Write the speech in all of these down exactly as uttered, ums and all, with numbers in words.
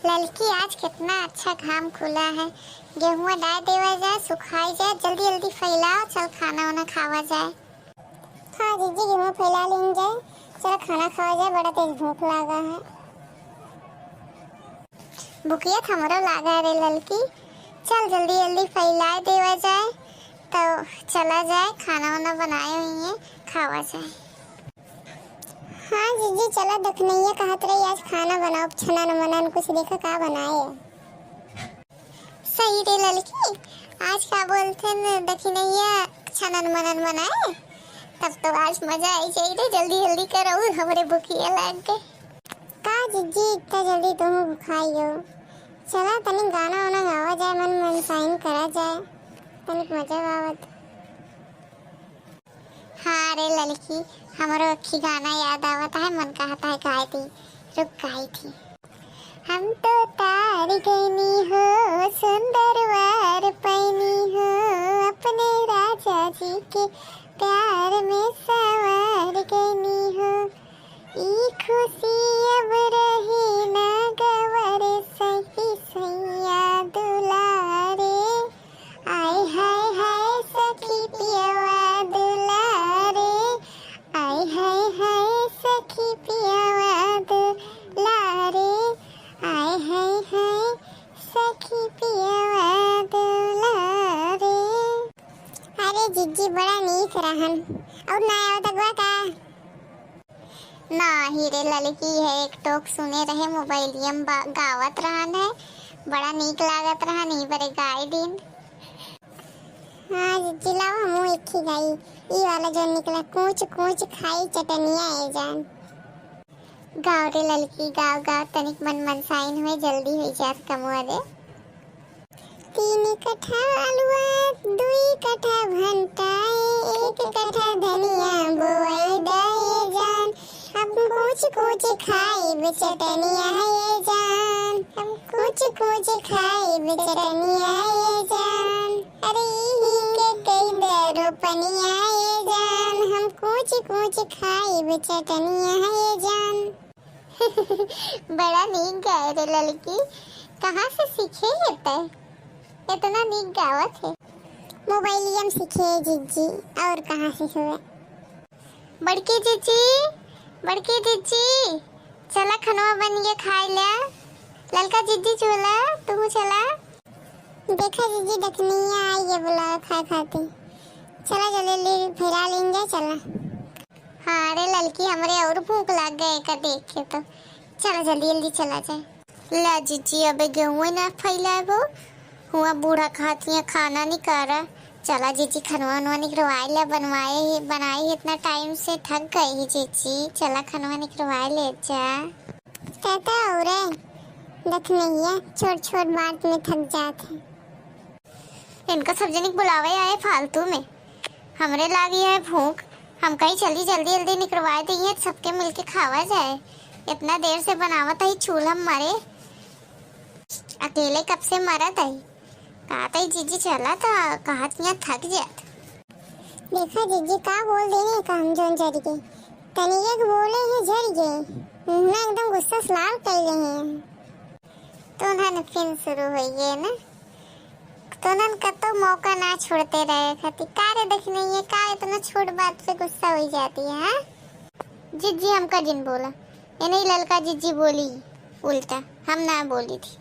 ललकी, आज कितना अच्छा घाम खुला है, गेहुआ डाल देवा जाए, सुखाई जाए, जल्दी जल्दी फैलाओ, चल खाना वाना खावा जाए। हाँ जीजी, गेहुआ फैला लीन जाए, चल खाना खावा जाए, बड़ा तेज भूख लागा है। भुकिया त हमरो लागा रे ललकी, चल जल्दी जल्दी फैलाए देवा जाए, तो चला जाए खाना वाना बनाए हुई है, खावा जाए। हाँ जीजी, चला, दखनैया कहत रही आज खाना बनाओ, छनन मनन कुछ, देखा का बनाए। सही रे ललकी, आज का बोलते न दखनैया छनन मनन बनाए, तब तो आज मजा आई जाई रे। जल्दी जल्दी करो, हमरे भुकिया लाग गए। का जीजी, इतना जल्दी तुम भुखाई हो? चला तनिक गाना वाना गावा जाए, मन मनसाइन करा जाए, तनिक मजा आवत। हाँ रे ललकी, हमरो अखी गाना याद आवत है, मन कहत है गाय दी, रुक गाई थी। हम तो तार गईनी हो, सुंदर वर पैनी हो, अपने राजा जी के प्यार में सवार गईनी हो। ई खुशी अब रही ना गवर, सही सैया दुलारे। आय हाय हाय सखी पियवा दुलारे, आय हाय हाय सखी पियवा दुलारे, आय हाय हाय सखी पियवा दुलारे। अरे जीजी, बड़ा नीक रहन। और ना आवत बा का? नाही रे ललकी, है एक टोक सुने रहे मोबाइलिया में बा-, गावत रहन है, बड़ा नीक लागत रहन, ई बरे गाय दिन। हाँ जीजी, लाओ हमहू एक ही गाई, ई वाला जो निकला, कूच कूच खाई चटनिया ए जान। गाओ रे ललकी, गाओ गाओ, तनिक मन मनसाइन हुए, जल्दी हुई जात कमुआ रे। तीन कट्ठा आलुआ, दुई कट्ठा भंटा, एक कट्ठा धनिया बोआई दाए जान। हम कूच कूच खाइब चटनिया ए जान, हम कूच कूच खाइब चटनिया ए जान। अरे इही के कई दे रोपनिया ए जान, हम कूच कूच खाइब चटनिया ए जान। बड़ा नीक गाए रे ललकी, कहाँ से सीखे है तै? इतना नीक गावत है। मोबाइलिया में सीखे है जीजी, और कहाँ से हुए? बड़की जीजी, बड़की जीजी, चला खनवा बन गया, खाए ल्या। ललका जीजी चला, तू चला। देखा जीजी, दखनिया आई है बुलावे खाए खातिर। चला जल्दी जल्दी फैला लीन जाए, चला। हाँ रे ललकी, हमरे और भूख लाग गए का देख के तो। चला जल्दी जल्दी चला जाए। ला जीजी, अबे गेहूं ना फैलाबो, हुआ बूढ़ा कहत हिया खाना निकारा। चला जीजी, खनवा वनवा निकरवाए ला, बनवाए ही, बनाए ही इतना टाइम से, थक गए ही जीजी। चला खनवा निकरवाए ले जा। कहता हो रे, दखनैया छोट छोट बात में थक जात है। इनका सब जनिक बुलावे आए फालतू में, हमरे लागी है भूख। हम कहीं चली जल्दी जल्दी निकरवाए दइए, सबके मिलके खावा जाए। इतना देर से बनावत है चूल्हा मारे, अकेले कब से मरत है। कहत है जीजी चला, तो कहत यहाँ थक जात। देखा जीजी, का बोल देने काम जोन जर गए, तनी एक बोले ही झर गए, मुँह एकदम गुस्सा से लाल कर रहे हैं। तोनहन फिन शुरू होइए न, तोनहन कतो मौका ना छोड़ते रहे खातिर। का रे दखनैया, का इतना छोट बात पे गुस्सा हो जाती है, हाँ? जीजी हमका जिन बोला, ये नहीं ललका जीजी बोली उल्टा, हम ना बोली थी।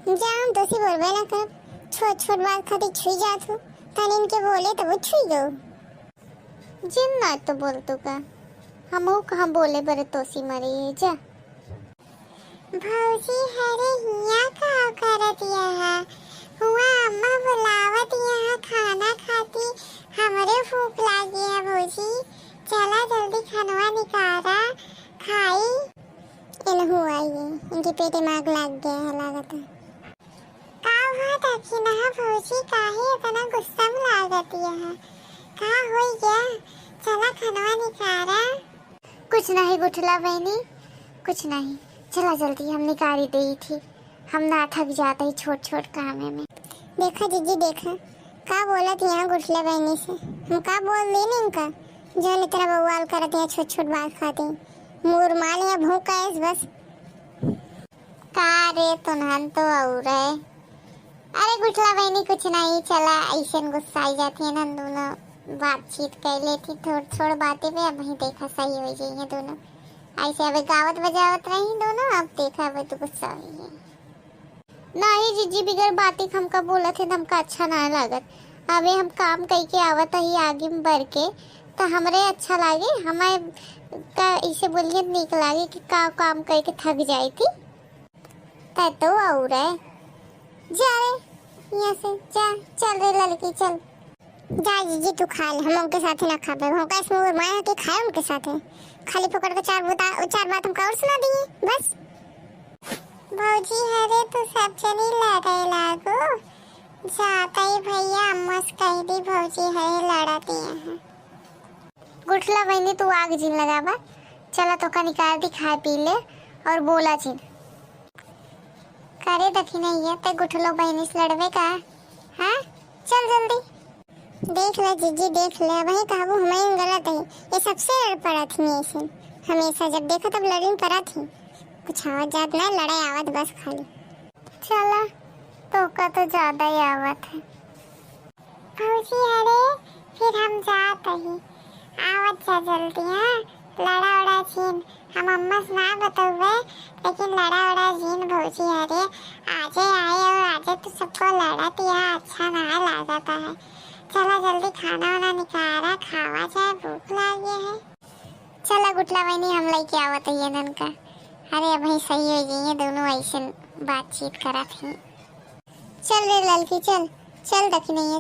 जा हम तोसी बोलबे ना करब, छोट छोट बात खातिर छुई जात हो, तनी इनके बोले तो वो छुई गो। जिन ना तो बोल तू का, हमहू कहाँ बोले बरे तोसी मरी है, जा। भौजी, हरे हिया का करत यहाँ? हुआ अम्मा बुलावत यहाँ खाना खाती, हमरे भूख लागी है भौजी। चला जल्दी खनवा निकारा, खाई। इनहू आई है, इनके पेटे में आग लाग गया है लागत है। का हुआ दखिनहा भौजी, काहे इतना गुस्सा में लागत यहाँ? का होई गया? चला खनवा निकारा। कुछ नहीं गुठला बहनी, कुछ नहीं। चला जल्दी, हम निकारी देई थी, हम ना थक जाते ही छोट छोट काम में। देखा जीजी, देखा, का बोलत यहाँ गुठला बहनी से, हम का बोल देनी इनका, जो इतना बवाल करत यहाँ छोट छोट बात खाते, मुँह रुमाल यहाँ भूख का है बस। का अरे तुनहन तो और है। अरे गुठला बहिनी कुछ नहीं, चला ऐसन गुस्साई जाती है ना, दोनों बातचीत कर लेती थोड़ थोड़ बातें पे। अब ही देखा सही हो जाइए दोनों, ऐसे अबे गावत बजावत रही दोनों, अब देखा अबे तो गुस्सा हो गई। नहीं जीजी, बिगर बाती के हमका बोलत है तो हमका अच्छा ना लागत। अबे हम काम कई के आवत ही आगे में बढ़ के, तो हमरे अच्छा लागे, हमारे का इसे बोलिए नीक लागे कि का काम कई के थक जाए थी। तै तो और है। जा रे, यहाँ से जा, चल रे लड़की, चल। जा जीजी, तू खा ले, हम उनके साथे ना खाबे। हम कैसे मुँह माया के खाए उनके साथे? खाली पकड़ के चार बुता, चार बात हमका और सुना दिए, बस। भौजी, अरे तू सब जनी लड़े लागो, जाता ही भैया अम्मा से कह दी, भौजी है लड़ती हैं। गुठला बहिनी, तू आग जिन लगावा, चला तोका निकाल दी खाए पी ले और बोला जिन। करे दखिनैया, ते गुठलो बहिनी से लड़बे का? हाँ, चल जल्दी। देख ले जीजी, देख ले, वही कहबू हम गलत है, ये सबसे लड़ पड़त ही ऐसे, हमेशा जब देखो तब लड़िन पड़त ही, कुछ आवत जात ना, लड़ाई आवत बस खाली। चला, तोका तो ज्यादा ही आवत है। भौजी, अरे फिर हम जात ही, आवत जा जल्दी, हाँ? लड़ा उड़ा जीन, हम अम्मा से ना बतौबे, लेकिन लड़ा उड़ा जीन भौजी, अरे आजे आए और आजे तो सबको लड़त यहाँ अच्छा ना लागत है। चला जल्दी खाना वाना निकाला, खावा जाए, भूख लागे है। चला गुठला बहिनी, हम लेके आवत है ये ननका। अरे अब ही सही हो गई है, दोनों ऐसे बातचीत करत ही। चल रे ललकी, चल, चल दखिनैया,